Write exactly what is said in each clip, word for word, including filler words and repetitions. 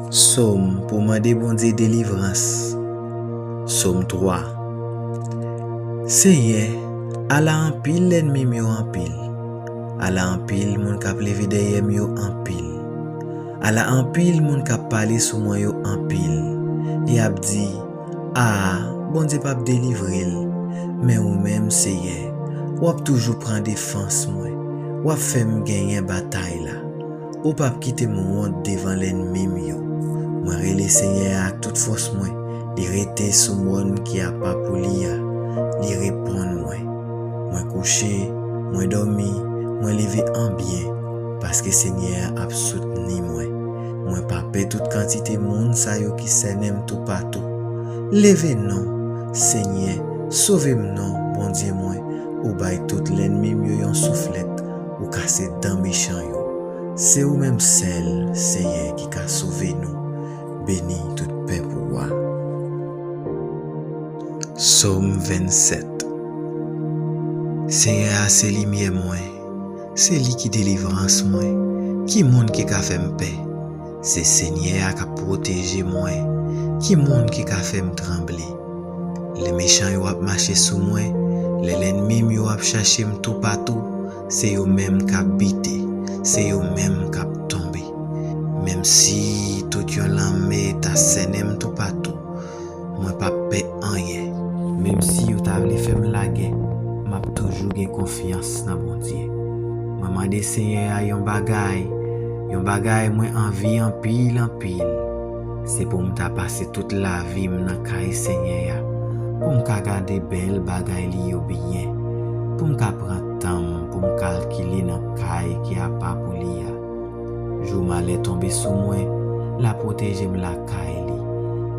Sòm pou mande Bondye delivrans. Sòm twa. Senyè, ala anpil lènmi m yo anpil. Ala anpil moun k ap leve dèyè m yo anpil. Ala anpil moun k ap pale sou mwen yo anpil. Y ap di, "A, Bondye p ap delivre l." Men ou menm, Senyè, w ap toujou pran defans mwen. W ap fè m genyen batay la. Ou p ap kite m wont devan lènmi m yo. Mwen rele Senyè a ak tout fòs mwen. Li rete sou mòn ki apa pou li a. Li reponn mwen. Mwen kouche, mwen dòmi, mwen leve an byen, paske Senyè a ap soutni mwen. Mwen pa pè tout kantite moun sa yo ki sènen m toupatou. Leve non, Senyè, sove m non, Bondye mwen. Ou bay tout lènmi m yo yon souflèt, ou kase dan mechan yo. Se ou menm sèl, Senyè, ki ka sove nou. Beni tout pèp ou a. Sòm vennsèt. Senyè a se limyè mwen, se li ki delivrans mwen. Ki moun ki ka fè m pè? Se Senyè a k ap pwoteje mwen. Ki moun ki ka fè m tranble? Lè mechan yo ap mache sou mwen, lè lènmi m yo ap chache m toupatou, se yo menm k ap bite, se yo menm k ap tonbe. Menm si tout yon lame ta sènen m toupatou, mwen p ap pè anyen. Menm si yo ta vle fè m lagè, m ap toujou gen konfyans nan Bondye. Mwen mande Senyè a yon bagay, yon bagay mwen anvi anpil, anpil. Se pou m ta pase tout lavi m nan kay Senyè a, pou m ka gade bèl bagay li yo byen, pou m ka pran tan m pou m kalkile nan kay ki apa pou li a. Jou malè tonbe sou mwen, l a pwoteje m lakay li,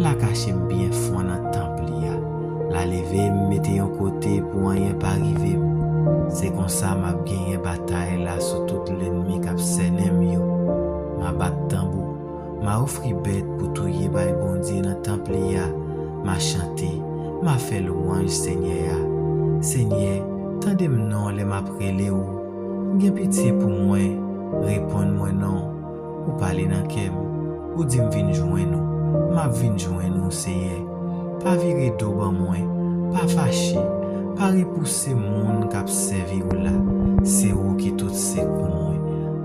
l a kache m byen fon nan tanp li a, l a leve m mete yon kote pou anyen pa rive m. Se konsa m ap genyen batay la sou tout lènmi k ap sènen m yo. M a bat tanbou, m a ofri bèt pou touye bay Bondye nan tanp li a, m a chante, m a fè lwanj Senyè a. Senyè, tande m non lè m ap rele w. Gen pitye pou mwen, reponn mwen non. Ou pale nan kè m, ou di m vin jwenn ou. M ap vin jwenn ou, Senyè. Pa vire do ban mwen, pa fache, pa repouse moun k ap sèvi w la. Se ou ki tout sekou mwen.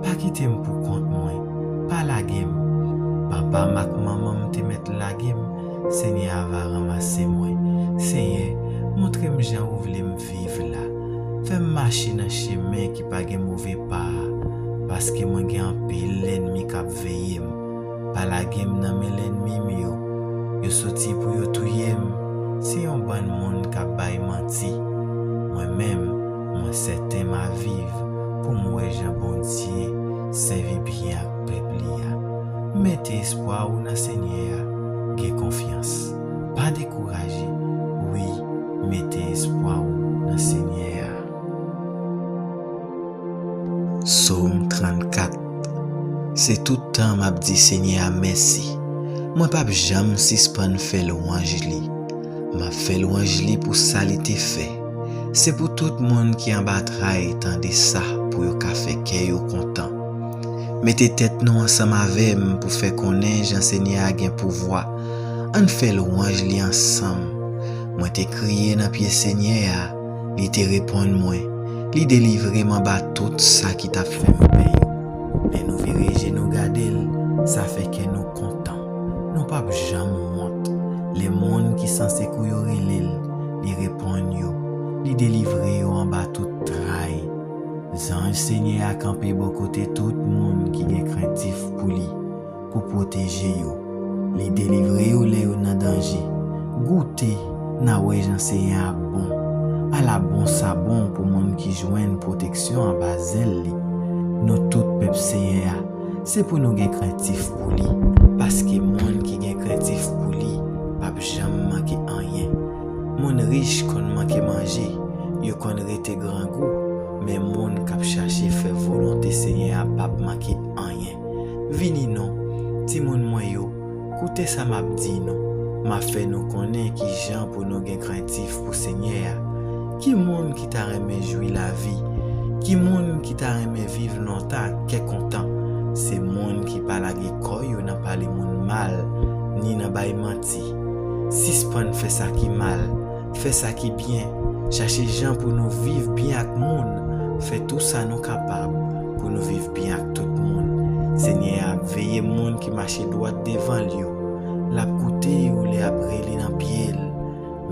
Pa kite m pou kont mwen, pa lage m. Papa m ak manman m te mèt lage m, Senyè a va ranmase mwen. Senyè, montre m jan ou vle m viv la. Fè m mache nan chemen ki pa gen move pa a, paske mwen gen anpil lènmi k ap veye m. Pa lage m nan men lènmi m yo. Yo soti pou yo touye m. Se yon bann moun k ap bay manti. Mwen menm, mwen sèten m a viv pou m wè jan Bondye sèvi byen ak pèp li a. Mete espwa w nan Senyè a. Gen konfyans. Pa dekouraje. Wi, mete espwa w nan Senyè a. Sòm trannkat. Se tout tan m ap di Senyè a mèsi. Mwen p ap janm sispann fè lwanj li. M ap fè lwanj li pou sa li te fè. Se pou tout moun ki anba tray tande sa pou yo ka fè kè yo kontan. Mete tèt nou ansanm avè m pou fè konnen jan Senyè a gen pouvwa. Ann fè lwanj li ansanm. Mwen te kriye nan pye Senyè a, li te reponn mwen. Li delivre m anba tout sa ki t ap fè m pè yo. Lè nou vire je nou gade l, sa fè kè nou kontan. Nou p ap janm wont. Lè moun ki san sekou yo rele l, li reponn yo. Li delivre yo anba tout tray. Zanj Senyè a kanpe bò kote tout moun ki gen krentif pou li, pou pwoteje yo. Li delivre yo lè yo nan danje. Goute, n a wè jan Senyè a bon. Ala bon sa bon pou moun ki jwenn pwoteksyon anba zèl li. Nou tout pèp Senyè a, se pou nou gen krentif pou li, paske moun ki gen krentif pou li p ap janm manke anyen. Moun rich konn manke manje, yo konn rete grangou, men moun k ap chache fè volonte Senyè a p ap manke anyen. Vini non, timoun mwen yo, koute sa m ap di nou. M ap fè nou konnen ki jan pou nou gen krentif pou Senyè a. Ki moun ki ta renmen jwi lavi? Ki moun ki ta renmen viv lontan ak kè kontan? Se moun ki pa lage kò yo nan pale moun mal, ni nan bay manti. Sispann fè sa ki mal, fè sa ki byen. Chache jan pou nou viv byen ak moun. Fè tou sa nou kapab pou nou viv byen ak tout moun. Senyè a ap veye moun ki mache dwat devan l yo. L ap koute yo lè y ap rele nan pye l.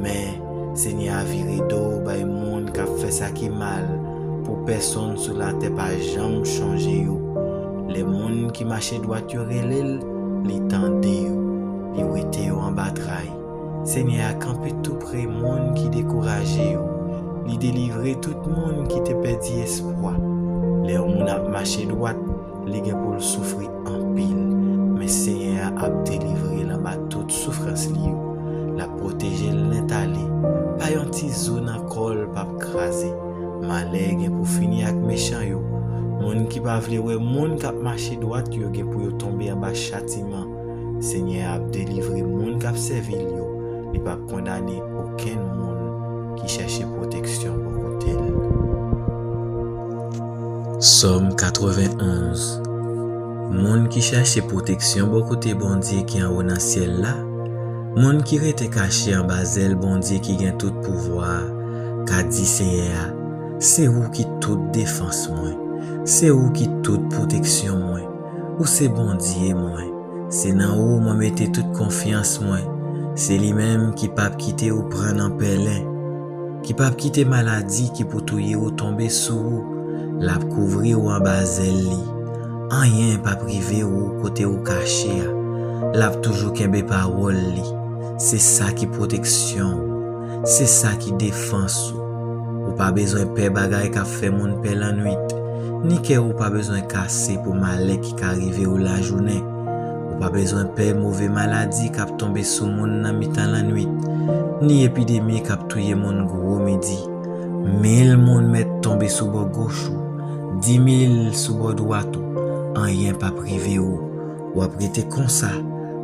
Men, Senyè a vire do bay moun k ap fè sa ki mal, pou pèsonn sou latè pa janm chonje yo. Lè moun ki mache dwat yo rele l, li tande yo, li wete yo anba tray. Senyè a kanpe toupre moun ki dekouraje yo. Li delivre tout moun ki te pèdi espwa. Lè yon moun ap mache dwat, li gen pou l soufri anpil. Men Senyè a ap delivre l anba tout soufrans li yo. L ap pwoteje l nèt ale. Pa yon ti zo nan kò l p ap kraze. Malè gen pou fini ak mechan yo. Moun ki pa vle wè moun k ap mache dwat yo gen pou yo tonbe anba chatiman. Senyè a ap delivre moun k ap sèvi l yo. Li p ap kondane okenn moun ki chèche pwoteksyon bò kote l. Sòm katrevenn onz. Moun ki chèche pwoteksyon bò kote Bondye ki anwo nan syèl la, moun ki rete kache anba zèl Bondye ki gen tout pouvwa a, ka di Senyè a, Se ou ki tout defans mwen, se ou ki tout pwoteksyon mwen, ou se Bondye mwen. Se nan ou mwen mete tout konfyans mwen. Se li menm ki p ap kite ou pran nan pèlen, ki p ap kite maladi ki pou touye ou tonbe sou ou. L ap kouvri ou anba zèl li. Anyen p ap rive ou kote ou kache a. L ap toujou kenbe pawòl li. Se sa ki pwoteksyon ou. Se sa ki defans ou. Ou pa bezwen pè bagay k ap fè moun pè lannwit, ni kè ou pa bezwen kase pou malè ki ka rive ou lajounen. Ou pa bezwen pè move maladi k ap tonbe sou moun nan mitan lannwit, ni epidemi k ap touye moun gwo midi. Mil moun mèt tonbe sou bò goch ou, dimil sou bò dwat ou, anyen p ap rive ou. W ap rete konsa,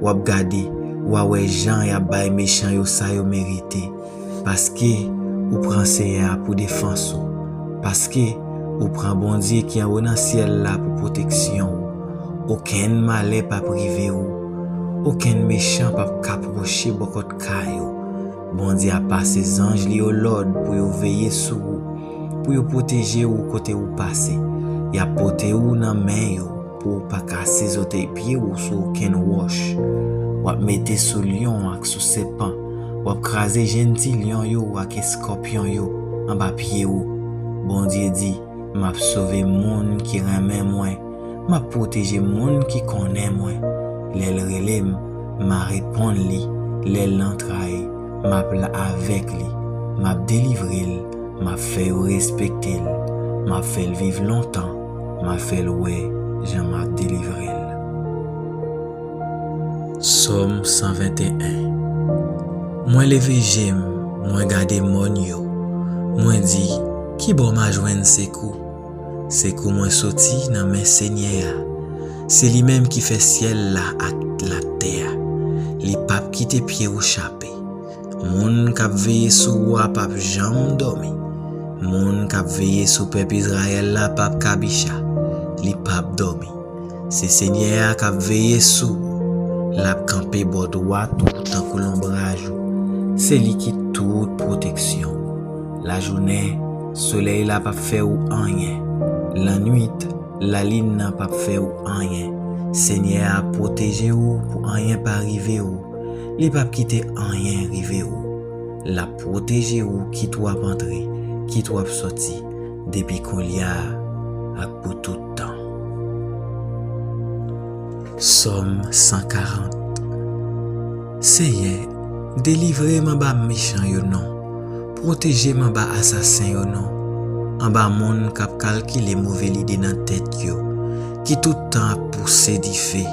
w ap gade, w a wè jan y ap bay mechan yo sa yo merite. Paske ou pran Senyè a pou defans ou. Paske ou pran Bondye ki anwo nan syèl la pou pwoteksyon ou. Okenn malè p ap rive ou. Okenn mechan p ap ka pwoche bò kòt kay ou. Bondye ap pase zanj li yo lòd pou yo veye sou ou, pou yo pwoteje ou kote ou pase. Y ap pote ou nan men yo pou w pa kase zòtèy pye w sou okenn wòch. W ap mete sou lyon ak sou sèpan. W ap kraze jenn ti lyon yo ak eskòpyon yo anba pye w. Bondye di, M ap sove moun ki renmen mwen. M ap pwoteje moun ki konnen mwen. Lè l rele m, m a reponn li. Lè l nan tray, m ap la avèk li. M ap delivre l. M ap fè yo respekte l. M ap fè l viv lontan. M ap fè l wè jan m ap delivre l. Sòm san venteyen. Mwen leve je m, mwen gade mòn yo. Mwen di, Kibò m a jwenn sekou? Sekou mwen soti nan men Senyè a. Se li menm ki fè syèl la ak latè a. Li p ap kite pye w chape. Moun k ap veye sou ou a p ap janm dòmi. Moun k ap veye sou pèp Izrayèl la p ap kabicha. Li p ap dòmi. Se Senyè a k ap veye sou ou. L ap kanpe bò dwat ou tankou lonbraj ou. Se li ki tout pwoteksyon ou. Lajounen, solèy la p ap fè ou anyen. Lannwit, lalin nan p ap fè ou anyen. Senyè a ap pwoteje ou pou anyen pa rive ou. Li p ap kite anyen rive ou. L ap pwoteje ou kit w ap antre, kit w ap sòti, depi kounye a ak pou tout tan. Sòm san karant. Seyè, delivre m anba mechan yo non. Pwoteje m anba asasen yo non. Anba moun k ap kalkile move lide nan tèt yo, ki tout tan ap pouse dife.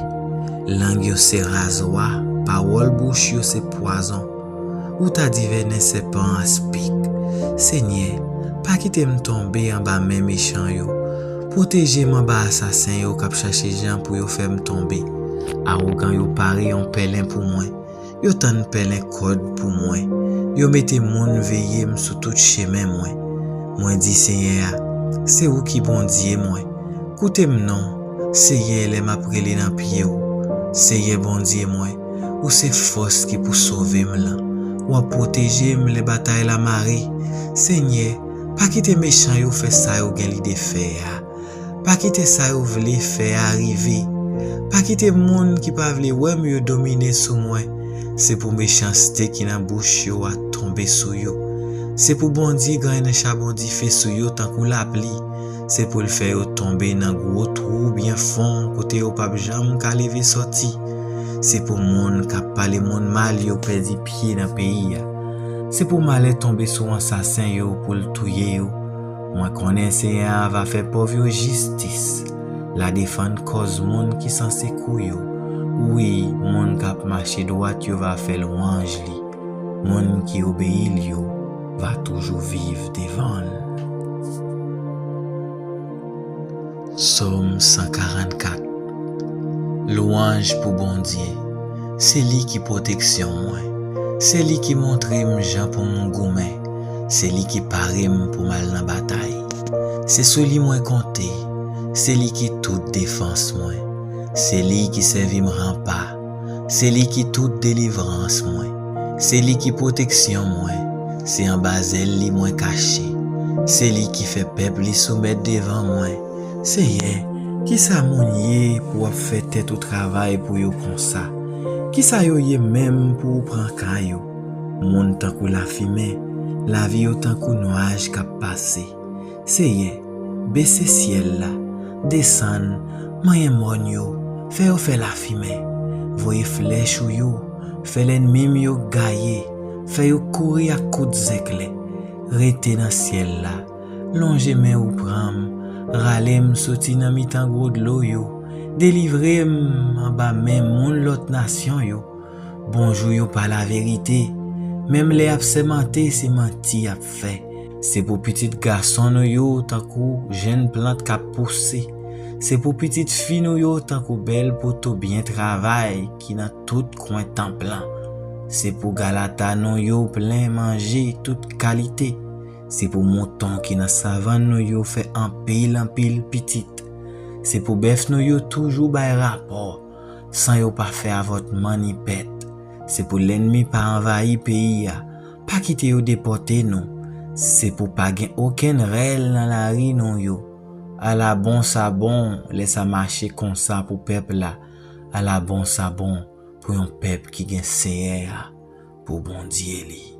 Lang yo se razwa, pawòl bouch yo se pwazon. Ou ta di vennen sèpan an spik. Senyè, pa kite m tonbe anba men mechan yo. Pwoteje m anba asasen yo k ap chache jan pou yo fè m tonbe. Awogan yo pare yon pèlen pou mwen. Yo tann pèlen kòd pou mwen. Yo mete moun veye m sou tout chemen mwen. Mwen di Senyè a, Se ou ki Bondye mwen. Koute m non. Seyè, lè m ap rele nan pye w, Seyè Bondye mwen, ou se fòs ki pou sove m lan. W ap pwoteje m lè batay la mare. Senyè, pa kite mechan yo fè sa yo gen lide fè a. Pa kite sa yo vle fè a rive. Pa kite moun ki pa vle wè m yo domine sou mwen. Se pou mechanste ki nan bouch yo a tonbe sou yo. Se pou Bondye ganye nan chabon dife sou yo tankou lapli. Se pou l fè yo tonbe nan gwo twou byen fon kote yo p ap janm ka leve sòti. Se pou moun k ap pale moun mal yo pèdi pye nan peyi a. Se pou malè tonbe sou ansasen yo pou l touye yo. Mwen konnen Seyè a va fè pòv yo jistis. L a defann kòz moun ki san sekou yo. Wi, moun k ap mache dwat yo va fè lwanj li. Moun ki obeyi l yo va toujou viv devan l. Sòm san karannkat. Lwanj pou Bondye. Se li ki pwoteksyon mwen. Se li ki montre m jan pou m goumen. Se li ki pare m pou m al nan batay. Se sou li mwen konte. Se li ki tout defans mwen. Se li ki sèvi m ranpa. Se li ki tout delivrans mwen. Se li ki pwoteksyon mwen. Se anba zèl li mwen kache. Se li ki fè pèp li soumèt devan mwen. Seyè, kisa moun ye pou w ap fè tèt ou travay pou yo konsa? Kisa yo ye menm pou ou pran ka yo? Moun tankou lafimen, lavi yo tankou nwaj k ap pase. Seyè, bese syèl la, desann, manyen mòn yo, fè yo fè lafimen, voye flèch ou yo, fè lènmi m yo gaye, fè yo kouri ak kout zèklè. Rete nan syèl la, lonje men ou pran m, rale m soti nan mitan gwo dlo yo, delivre m anba men moun lòt nasyon yo. Bonjou yo pa laverite, menm lè y ap sèmante se manti y ap fè. Se pou pitit gason nou yo tankou jenn plant k ap pouse. Se pou pitit fi nou yo tankou bèl poto byen travay ki nan tout kwen tanp lan. Se pou galata nou yo plen manje tout kalite. Se pou mouton ki nan savann nou yo fè anpil anpil pitit. Se pou bèf nou yo toujou bay rapò, san yo pa fè avòtman ni pèt. Se pou lènmi pa anvayi peyi a, pa kite yo depòte nou. Se pou pa gen okenn rèl nan lari nou yo. Ala bon sa bon lè sa mache konsa pou pèp la. Ala bon sa bon pou yon pèp ki gen Seyè a pou Bondye li.